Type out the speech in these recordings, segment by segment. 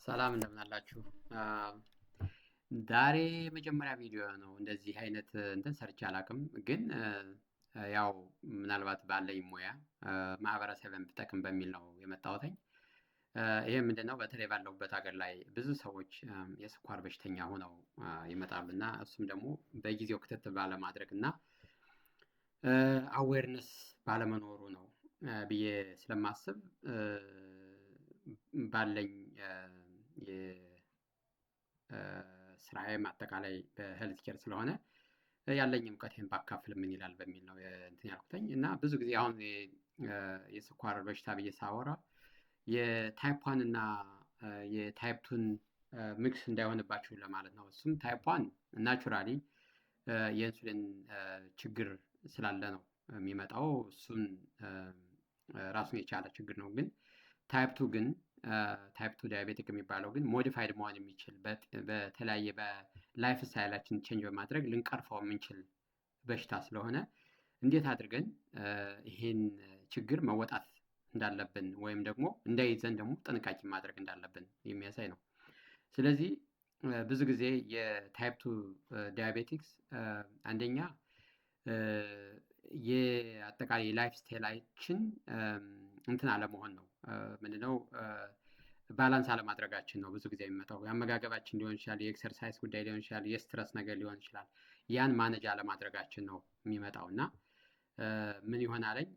ሰላም እንደምን አላችሁ? ዛሬ የመጀመሪያ ቪዲዮ ነው። እንደዚህ አይነት እንትን ሰርቼ አላውቅም፣ ግን ያው ምናልባት ባለኝ ሙያ ማህበረሰብን ብጠቅም በሚል ነው የመጣሁትኝ። ይሄ ምንድነው? በተለይ ባለሁበት ሀገር ላይ ብዙ ሰዎች የስኳር በሽተኛ ሆነው ይመጣሉ እና እሱም ደግሞ በጊዜው ክትትል ባለማድረግ እና awareness ባለመኖሩ ነው ብዬ ስለማስብ ባለኝ ስራዬም አጠቃላይ በ health care ስለሆነ ያለኝ እውቀቴን ባካፍል ምን ይላል በሚል ነው እንትን ያልኩትኝ። እና ብዙ ጊዜ አሁን የስኳር በሽታ ብዬ ሳወራ የ type 1 እና የ type 2ን mix እንዳይሆንባችሁ ለማለት ነው። እሱም type 1 naturally የኢንሱሊን ችግር ስላለ ነው የሚመጣው። እሱን ራሱን የቻለ ችግር ነው። ግን type 2 ግን type 2 diabetic የሚባለው ግን modified መሆን የሚችል፣ በተለያየ በ lifestyle ኣችን change በማድረግ ልንቀርፈው የምንችል በሽታ ስለሆነ እንዴት አድርገን ይሄን ችግር መወጣት እንዳለብን ወይም ደግሞ እንዳይዘን ደግሞ ጥንቃቄ ማድረግ እንዳለብን የሚያሳይ ነው። ስለዚህ ብዙ ጊዜ የ type 2 diabetics አንደኛ የአጠቃላይ የ lifestyle ኣችን እንትን አለመሆን ነው። ምንድነው? Balance አለማድረጋችን ነው ብዙ ጊዜ የሚመጣው። የአመጋገባችን ሊሆን ይችላል፣ የ exercise ጉዳይ ሊሆን ይችላል፣ የ stress ነገር ሊሆን ይችላል። ያን manage አለማድረጋችን ነው የሚመጣው። እና ምን ይሆናለኝ?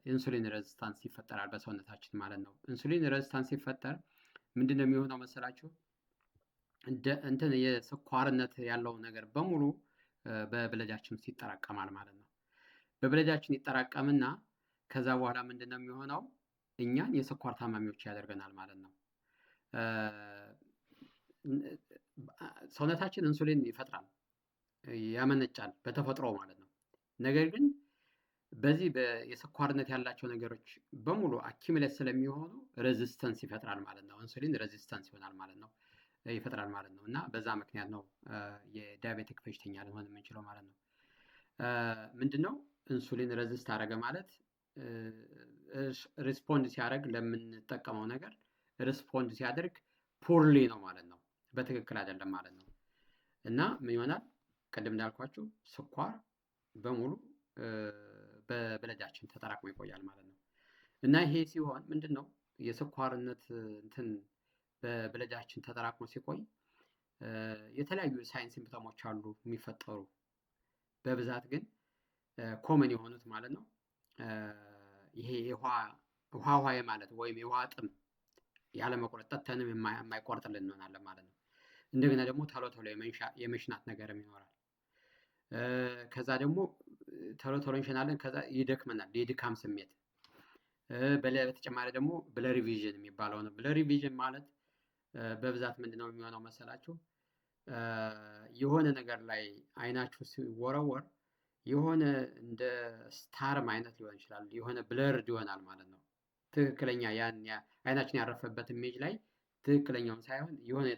Insulin resistance ይፈጠራል በሰውነታችን ማለት ነው። Insulin resistance ሲፈጠር ምንድን ነው የሚሆነው መሰላችሁ? እንትን የስኳርነት ያለው ነገር በሙሉ በ blood ኣችን ውስጥ ይጠራቀማል ማለት ነው። በ blood ኣችን ይጠራቀምና ከዛ በኋላ ምንድን ነው የሚሆነው? እኛን የስኳር ታማሚዎች ያደርገናል ማለት ነው። ሰውነታችን ኢንሱሊን ይፈጥራል፣ ያመነጫል በተፈጥሮ ማለት ነው። ነገር ግን በዚህ የስኳርነት ያላቸው ነገሮች በሙሉ accumulate ስለሚሆኑ resistance ይፈጥራል ማለት ነው። Insulin resistance ይሆናል ማለት ነው፣ ይፈጥራል ማለት ነው። እና በዛ ምክንያት ነው የ diabetic በሽተኛ ልንሆን የምንችለው ማለት ነው። ምንድነው? Insulin resist አደረገ ማለት respond ሲያደርግ ለምንጠቀመው ነገር respond ሲያደርግ poorly ነው ማለት ነው። በትክክል አይደለም ማለት ነው። እና ምን ይሆናል? ቅድም እንዳልኳችሁ ስኳር በሙሉ በ blood ኣችን ተጠራቅሞ ይቆያል ማለት ነው። እና ይሄ ሲሆን ምንድን ነው? የስኳርነት እንትን በ blood ኣችን ተጠራቅሞ ሲቆይ የተለያዩ sign symptom ኦች አሉ የሚፈጠሩ። በብዛት ግን common የሆኑት ማለት ነው ይሄ ውሃ ውሃ የማለት ወይም የውሃ ጥም ያለመቁረጥ፣ ጠጥተንም የማይቆርጥልን እንሆናለን ማለት ነው። እንደገና ደግሞ ቶሎ ቶሎ የመሽናት ነገርም ይኖራል። ከዛ ደግሞ ቶሎ ቶሎ እንሸናለን። ከዛ ይደክመናል፣ የድካም ስሜት። በተጨማሪ ደግሞ blurry vision የሚባለው ነው። Blurry vision ማለት በብዛት ምንድነው የሚሆነው መሰላችሁ? የሆነ ነገር ላይ አይናችሁ ሲወረወር የሆነ እንደ star ም አይነት ሊሆን ይችላል። የሆነ blurred ይሆናል ማለት ነው። ትክክለኛ ያን አይናችን ያረፈበት image ላይ ትክክለኛውን ሳይሆን የሆነ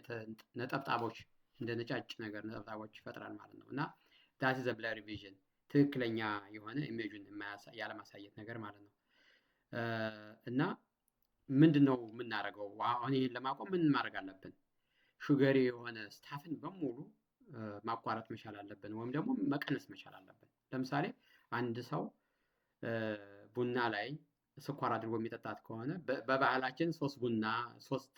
ነጠብጣቦች፣ እንደ ነጫጭ ነገር ነጠብጣቦች ይፈጥራል ማለት ነው። እና that the blurry vision፣ ትክክለኛ የሆነ image ኡን ያለማሳየት ነገር ማለት ነው። እና ምንድን ነው የምናደርገው? አሁን ይህን ለማቆም ምን ማድረግ አለብን? Sugary የሆነ stuff ን በሙሉ ማቋረጥ መቻል አለብን፣ ወይም ደግሞ መቀነስ መቻል አለብን። ለምሳሌ አንድ ሰው ቡና ላይ ስኳር አድርጎ የሚጠጣት ከሆነ በባህላችን ሶስት ቡና፣ ሶስት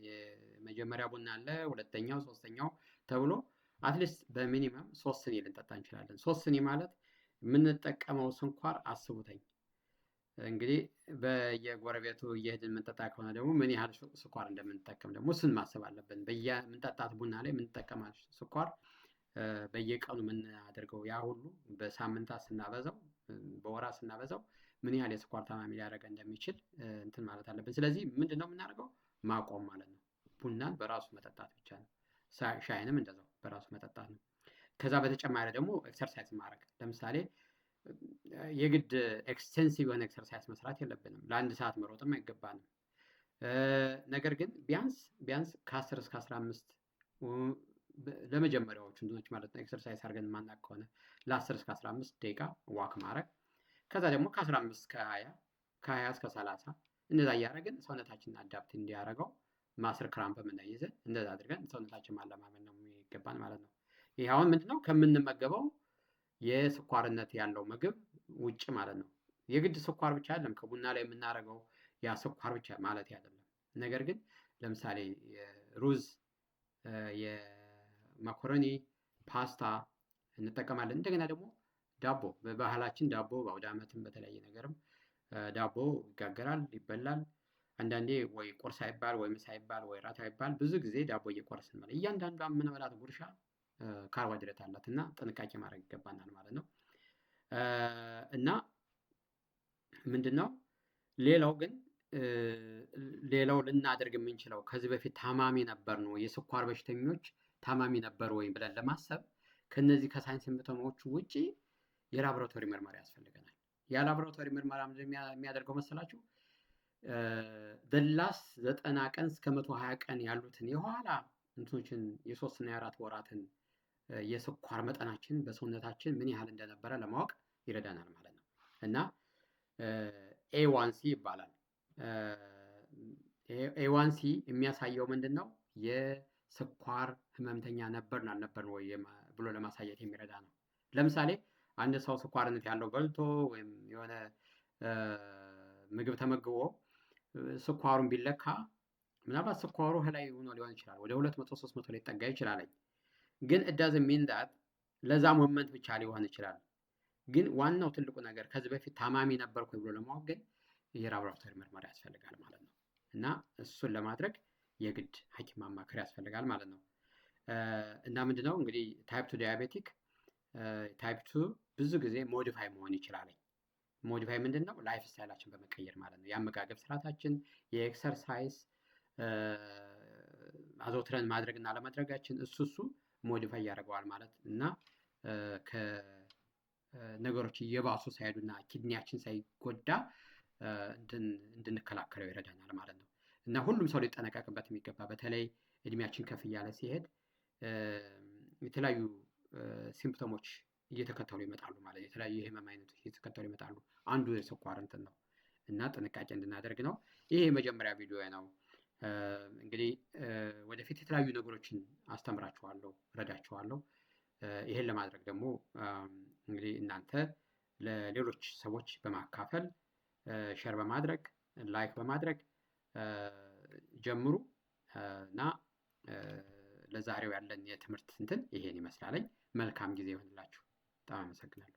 የመጀመሪያ ቡና አለ፣ ሁለተኛው፣ ሶስተኛው ተብሎ at least በ minimum 3 ስኒ ልንጠጣ እንችላለን። 3 ስኒ ማለት የምንጠቀመው ስኳር አስቡተኝ። እንግዲህ በየጎረቤቱ እየሄድን የምንጠጣ ከሆነ ደግሞ ምን ያህል ስኳር እንደምንጠቀም ደግሞ እሱን ማሰብ አለብን። በየምንጠጣት ቡና ላይ የምንጠቀማት ስኳር በየቀኑ የምናደርገው ያ ሁሉ በሳምንታት ስናበዛው፣ በወራት ስናበዛው ምን ያህል የስኳር ታማሚ ሊያደርገን እንደሚችል እንትን ማለት አለብን። ስለዚህ ምንድን ነው የምናደርገው? ማቆም ማለት ነው። ቡናን በራሱ መጠጣት ብቻ ነው። ሻይንም እንደዛው በራሱ መጠጣት ነው። ከዛ በተጨማሪ ደግሞ exercise ማድረግ። ለምሳሌ የግድ extensive የሆነ exercise መስራት የለብንም። ለአንድ ሰዓት መሮጥም አይገባንም። ነገር ግን ቢያንስ ቢያንስ ከ10 እስከ 15 ለመጀመሪያዎቹ እንትኖች ማለት ነው፣ exercise አድርገን የማናውቅ ከሆነ ለ10 እስከ 15 ደቂቃ walk ማድረግ፣ ከዛ ደግሞ ከ15 እስከ 20፣ ከ20 እስከ 30። እንደዛ እያደረግን ሰውነታችንን adapt እንዲያደርገው muscle cramp እንዳይዘን እንደዛ አድርገን ሰውነታችን ማለማመድ ነው የሚገባን ማለት ነው። ይህ አሁን ምንድነው ከምንመገበው የስኳርነት ያለው ምግብ ውጭ ማለት ነው። የግድ ስኳር ብቻ አይደለም፣ ከቡና ላይ የምናደርገው ያ ስኳር ብቻ ማለት አይደለም። ነገር ግን ለምሳሌ ሩዝ፣ የመኮረኒ፣ ፓስታ እንጠቀማለን። እንደገና ደግሞ ዳቦ፣ በባህላችን ዳቦ በአውደ ዓመትም በተለያየ ነገርም ዳቦ ይጋገራል፣ ይበላል። አንዳንዴ ወይ ቁርስ አይባል ወይ ምሳ አይባል ወይ ራት አይባል፣ ብዙ ጊዜ ዳቦ እየቆረስን ማለት እያንዳንዷ የምንበላት ጉርሻ ካርቦሃይድሬት አላት እና ጥንቃቄ ማድረግ ይገባናል ማለት ነው። እና ምንድነው ሌላው ግን ሌላው ልናደርግ የምንችለው ከዚህ በፊት ታማሚ ነበር ነው የስኳር በሽተኞች ታማሚ ነበር ወይ ብለን ለማሰብ ከነዚህ ከ sign symptom ኦቹ ውጪ የላቦራቶሪ ምርመራ ያስፈልገናል። የላቦራቶሪ ምርመራ የሚያደርገው መሰላችሁ? The last 90 ቀን እስከ 120 ቀን ያሉትን የኋላ እንትኖችን የ3 እና የ4 ወራትን የስኳር መጠናችን በሰውነታችን ምን ያህል እንደነበረ ለማወቅ ይረዳናል ማለት ነው። እና A1C ይባላል። A1C የሚያሳየው ምንድን ነው? የስኳር ህመምተኛ ነበርን አልነበርን ወይ ብሎ ለማሳየት የሚረዳ ነው። ለምሳሌ አንድ ሰው ስኳርነት ያለው በልቶ ወይም የሆነ ምግብ ተመግቦ ስኳሩን ቢለካ ምናልባት ስኳሩ ላይ ሆኖ ሊሆን ይችላል፣ ወደ 200 300 ሊጠጋ ይችላል። ግን it doesn't mean that ለዛ moment ብቻ ሊሆን ይችላል። ግን ዋናው ትልቁ ነገር ከዚህ በፊት ታማሚ ነበርኩ ብሎ ለማወቅ ግን የላቦራቶሪ ምርመራ ያስፈልጋል ማለት ነው። እና እሱን ለማድረግ የግድ ሐኪም ማማከር ያስፈልጋል ማለት ነው። እና ምንድነው እንግዲህ type 2 diabetic type 2 ብዙ ጊዜ modify መሆን ይችላል። Modify ምንድን ነው? Lifestyle ኣችን በመቀየር ማለት ነው። የአመጋገብ ስርዓታችን፣ የ exercise አዘውትረን ማድረግ እና አለማድረጋችን እሱ modify ያደርገዋል ማለት እና ከነገሮች እየባሱ ሳይሄዱና kidney ያችን ሳይጎዳ እንድንከላከለው ይረዳናል ማለት ነው። እና ሁሉም ሰው ሊጠነቀቅበት የሚገባ በተለይ እድሜያችን ከፍ እያለ ሲሄድ የተለያዩ symptom ኦች እየተከተሉ ይመጣሉ ማለት ነው። የተለያዩ የህመም አይነቶች እየተከተሉ ይመጣሉ። አንዱ የስኳር እንትን ነው እና ጥንቃቄ እንድናደርግ ነው። ይሄ የመጀመሪያ ቪዲዮ ነው። እንግዲህ ወደፊት የተለያዩ ነገሮችን አስተምራችኋለሁ፣ እረዳችኋለሁ። ይሄን ለማድረግ ደግሞ እንግዲህ እናንተ ለሌሎች ሰዎች በማካፈል፣ share በማድረግ፣ like በማድረግ ጀምሩ እና ለዛሬው ያለን የትምህርት እንትን ይሄን ይመስላል። መልካም ጊዜ ይሆንላችሁ። በጣም አመሰግናለሁ።